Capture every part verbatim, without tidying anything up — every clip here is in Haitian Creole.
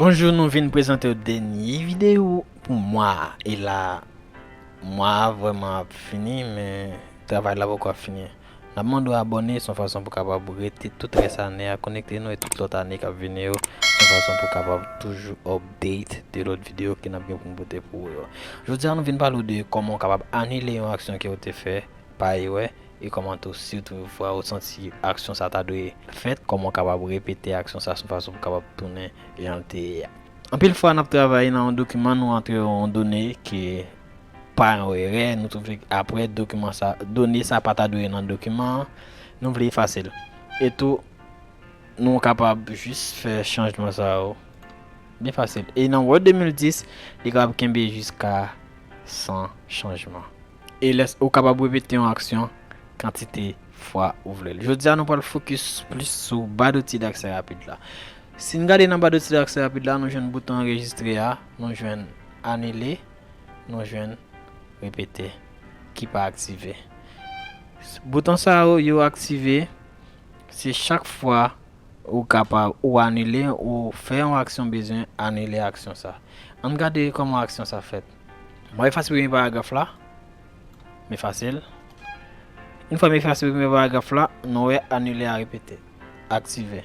Bonjou, nou vin prezante w dènye videyo pou mwa a. E la, mwa a vrèman ap fini, men travay la poko ap fini. N ap mande w abòne, se yon fason pou kapab rete tout rès ane a konekte nou e tout lòt ane k ap vini yo, se yon fason pou kapab toujou update de lòt videyo ke n ap gen pou n pote pou ou yo. Jodi a, nou vin pale w de kòman w kapab anile yon aksyon ke w te fè pa erè, e kòman tou, si toutfwa ou santi aksyon sa ta dwe fèt, kòman w kapab repete aksyon sa se yon fason pou kapab tounen jan l te ye a. Anpil fwa, n ap travay nan yon dokiman, nou antre yon done ki pa yon erè, nou twouve apre dokiman sa, done sa pa ta dwe nan dokiman an, nou vle efase l. E tou, nou kapab jis fè chanjman sa yo byen fasil. E nan Word de mil dis, li kapab kenbe jiska san chanjman. E lè ou kapab repete yon aksyon kantite fwa ou vle l. Jodi a, nou pral fokis plis sou ba doti daksè rapid la. Si n gade nan ba doti daksè rapid la, nou jwenn bouton anrejistre a, nou jwenn anile, nou jwenn repete ki pa aktive. Bouton sa yo, yo aktive, se chak fwa ou kapab, ou anile, ou fè yon aksyon, bezwen anile aksyon sa. Ann gade kòman aksyon sa fèt. Mwen efase premye paragraf la. M efase l. Yon fwa m efase premye paragraf la, nou wè anile a repete, aktive.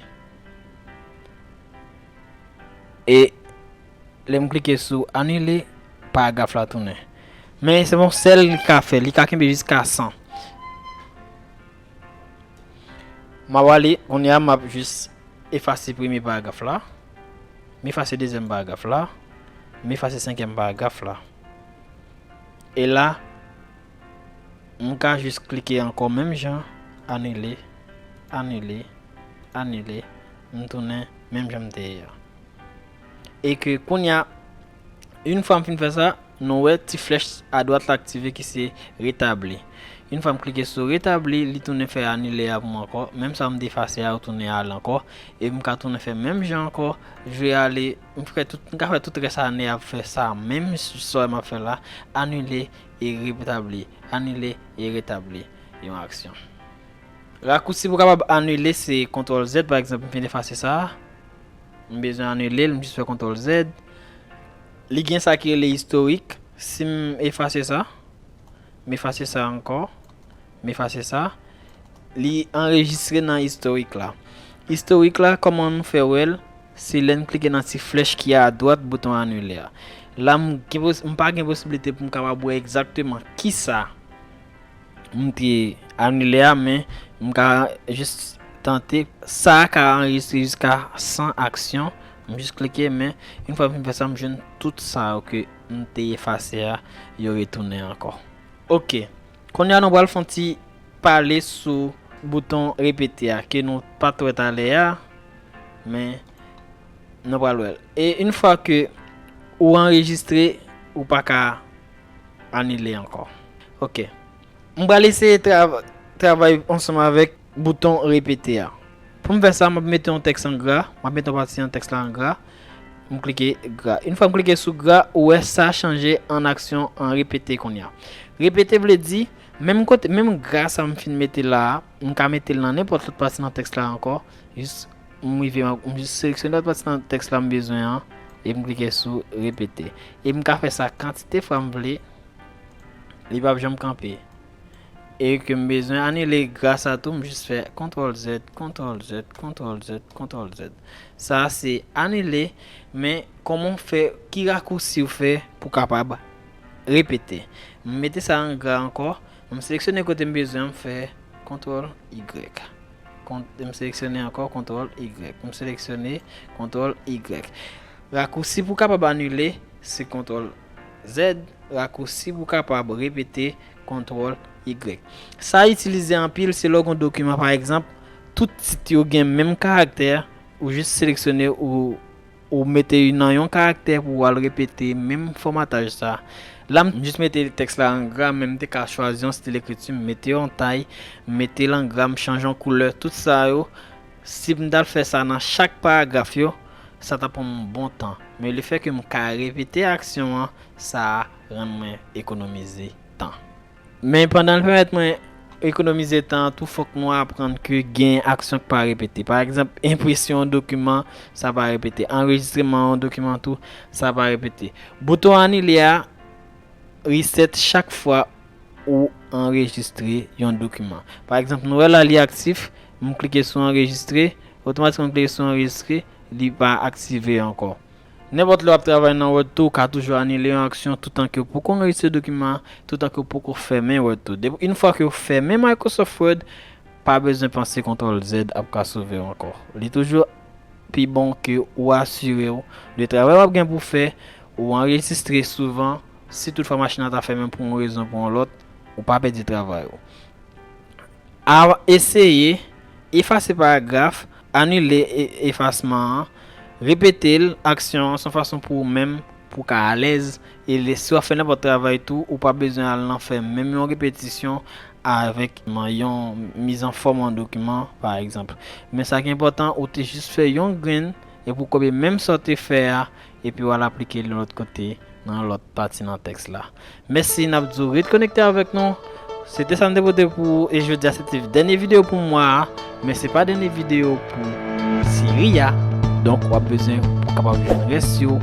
E lè m klike sou anile, paragraf la tounen. Men se yon sèl li ka fè, li ka kenbe jiska san. M ap ale, kounye a m ap jis efase premye paragraf la, m efase dezyèm paragraf la, m efase senkyèm paragraf la. E la, m ka jis klike ankò menm jan, anile, anile, anile, m tounen menm jan m te ye a. E ke kounye a, yon fwa m fin fè sa, nou wè ti flèch adwat la aktive ki se retabli. Yon fwa m klike sou retabli, li tounen fè anile a pou mwen ankò. Menm sa m te efase a, yo tounen ale ankò. E m ka tounen fè menm jan ankò. Je ale, m fè tout, m ka fè tout rès ane a fè sa menm sa m ap fè la. Anile e retabli. Anile e retabli yon aksyon. Rakousi pou kapab anile se kontwòl Z, pa egzanp, m fin efase sa. M bezwen anile l, m jis fè kontwòl Z. Li gen sa ki rele istorik. Si m efase sa, m efase sa ankò, m efase sa, li anrejistre nan istorik la. Istorik la, kòman nou fè wè l? Se lè n klike nan ti flèch ki adwat bouton anile a. La, m gen pos-, m pa gen posiblite pou m kapab wè egzakteman kisa m te anile a, men m ka jis tante. Sa a ka anrejistre jiska san aksyon. M jis klike, men yon fwa m fin fè sa, m jwenn tout sa yo ke m te efase a, yo retounen ankò. Oke. Kounye a, nou pral fè yon ti pale sou bouton repete a, ke nou pa t wè talè a, men nou pral wè l. E yon fwa ke ou anrejistre, ou pa ka anile ankò. Oke. M pral eseye trav-, travay ansanm avèk bouton repete a. Pou m fè sa, m ap mete yon tèks an gra, m ap mete yon pati nan tèks la an gra. M klike gra. Yon fwa m klike sou gra, ou wè sa chanje an aksyon an repete kounye a. Repete vle di, menm kote, menm gra sa m fin mete la a, m ka mete l nan nenpòt lòt pati nan tèks la ankò. Jis m rive, m jis seleksyone lòt pati nan tèks la m bezwen an, e m klike sou repete. E m ka fè sa kantite fwa m vle, li p ap janm kanpe. E ke m bezwen anile gra sa tou, m jis fè kontwòl Z, kontwòl Z, kontwòl Z, kontwòl Z. Sa a se anile, men kòman w fè, ki rakousi w fè pou kapab repete? M mete sa an gra ankò, m seleksyone kote m bezwen, m fè kontwòl Y. Kon-, m seleksyone ankò, kontwòl Y. M seleksyone, kontwòl Y. Rakousi pou kapab anile, se kontwòl Z. Rakousi pou kapab repete, kontwòl Y. Sa itilize anpil, se lè w gen yon dokiman, pa egzanp, tout tit yo gen menm karaktè, ou jis seleksyone, ou, ou mete nan yon karaktè pou w al repete menm fòmataj sa. La, m jis mete tèks la an gra, men m te ka chwazi yon stil ekriti, m mete yon tay, m mete l an gra, m chanje yon koulè, tout sa yo. Si m t al fè sa nan chak paragraf yo, sa t ap pran m bon tan. Men lefètke m ka repete aksyon an, sa rann mwen ekonomize tan. Men pandan l pèmèt mwen ekonomize tan an tou, fòk nou aprann ke gen aksyon k pa repete. Pa egzanp, enpresyon yon dokiman, sa pa repete. Anrejistreman yon dokiman tou, sa pa repete. Bouton anile a reset chak fwa ou anrejistre yon dokiman. Pa egzanp, nou wè la li aktif, m klike sou anrejistre, otomatikman m klike sou anrejistre, li pa aktive ankò. Nenpòt lè w ap travay nan Word tou, ou ka toujou anile yon aksyon toutan ke w poko anrejistre dokiman an, toutan ke w poko fèmen Word tou. Depi yon fwa ke w fèmen Microsoft Word, pa bezwen panse kontwòl Z ap ka sove w ankò. Li toujou pi bon ke ou asire w de travay w ap gen pou fè, ou anrejistre souvan, si toutfwa machin nan ta fèmen pou yon rezon pou yon lòt, ou pa pèdi travay ou. A eseye efase paragraf, anile e- efasman an, repete l, aksyon an, se yon fason pou ou menm, pou w ka alèz, e lè, si w ap fè nenpòt travay tou, ou pa bezwen al nan fè menm yon repetisyon avèk yon mizanfòm an dokiman, pa egzanp. Men sa ki enpòtan, ou te jis fè yon grenn, epi w kopi menm sa w te fè a, epi w al aplike l yon lòt kote, nan yon lòt pati nan tèks la. Mèsi, n ap di w ret konekte avèk nou. Se te sa m te pote pou ou, e jodi a se te dènye videyo pou mwa a, men se pa dènye videyo pou seri a. Donk, w ap bezwen pou w kapab jwenn rès yo